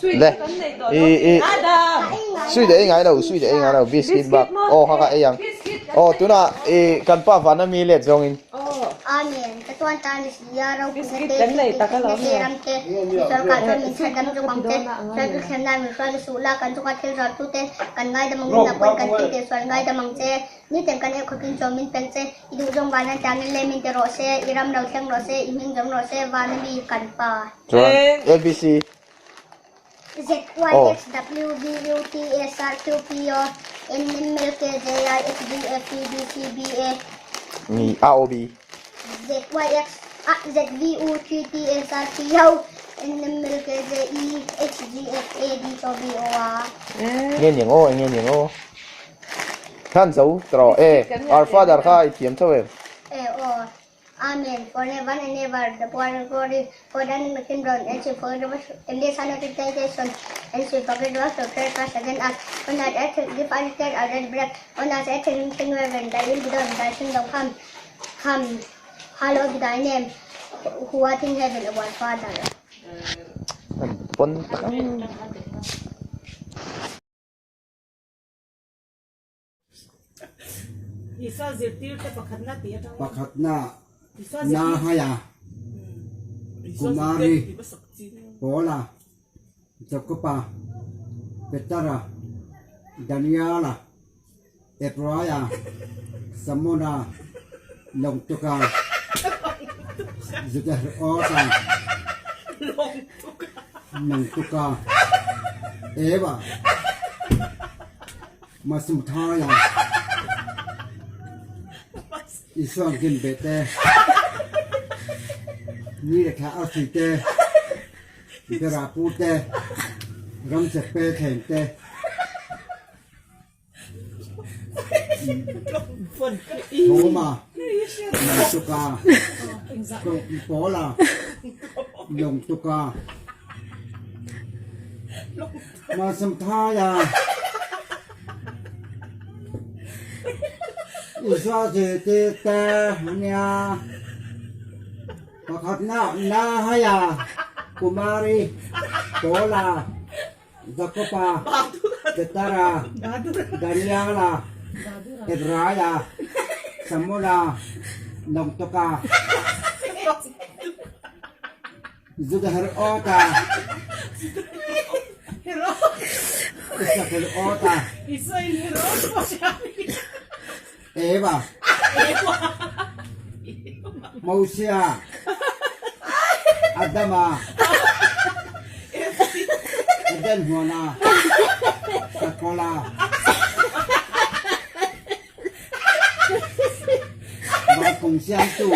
Le i i sweet a ei ngai lo sweet a ei ngai lo biscuit bak aw kha kha ei ang aw tunah i kan pa van ami let zawngin. Amen ka tuan ta ni si a ropui na te thil tih theihna te ram te sorkar chuan min chhan dam zawk ang che chuan ka thlemna min hruai ka suh la kan chunga thil zar tu te kan ngaidam ang in a pawn kan thil tih sual ngaidam ang che Nitin kan ei khawpin chaw min peng che, i duhzawng van an tangin le min ti rawh se, i ram lo thleng rawh se, i hming zawm rawh se, van a mi kan pa. Chuan ABC. Z Y X W V U T S R Q P O N M L K J I X D F P B C B A. Ni A O B. Z Y X A Z V U T T S R P O N M L K J E H G F A D O B O A. Nge niang aw, enge niang aw. Khan zo tawh e, our father kha i thiam tho em? E aw, Amen, for never and ever, the power and glory, for the name of Brown, and she forget was in this son of the temptation, and she forget was to pray first again us, on that earth give us dead our red bread, on that earth in heaven, thy will be done, thy kingdom come, come, hallowed be thy name, who art in heaven, our Father. An pawn tak ang. Isua zirtirte pakhatna tih atang. Pakhatna Nahaya, Kumari, Paula, Jakoba, Petara, Daniala, Epraia, Samona, Lawngtuka, Judahrota, Nangtuka, Eva, Masumthaya, Isua Ginbeh te, Ni le thla arsi te, Berapu te, Ramchek pe thleng te. Thawma, Lawngtuka, Pawla, Lawngtuka, Malsawmthaia, Isua zirtirte a nia. Pakhatna, Nahaya, Kumari, Pawla, Jakoba, Petara, Daniela, Hebraia, Samula, Lawngtuka, Judaherota, Isakelota, Eva, Mosia, Adama, Eden huana, Sakola, Vankung siamtu.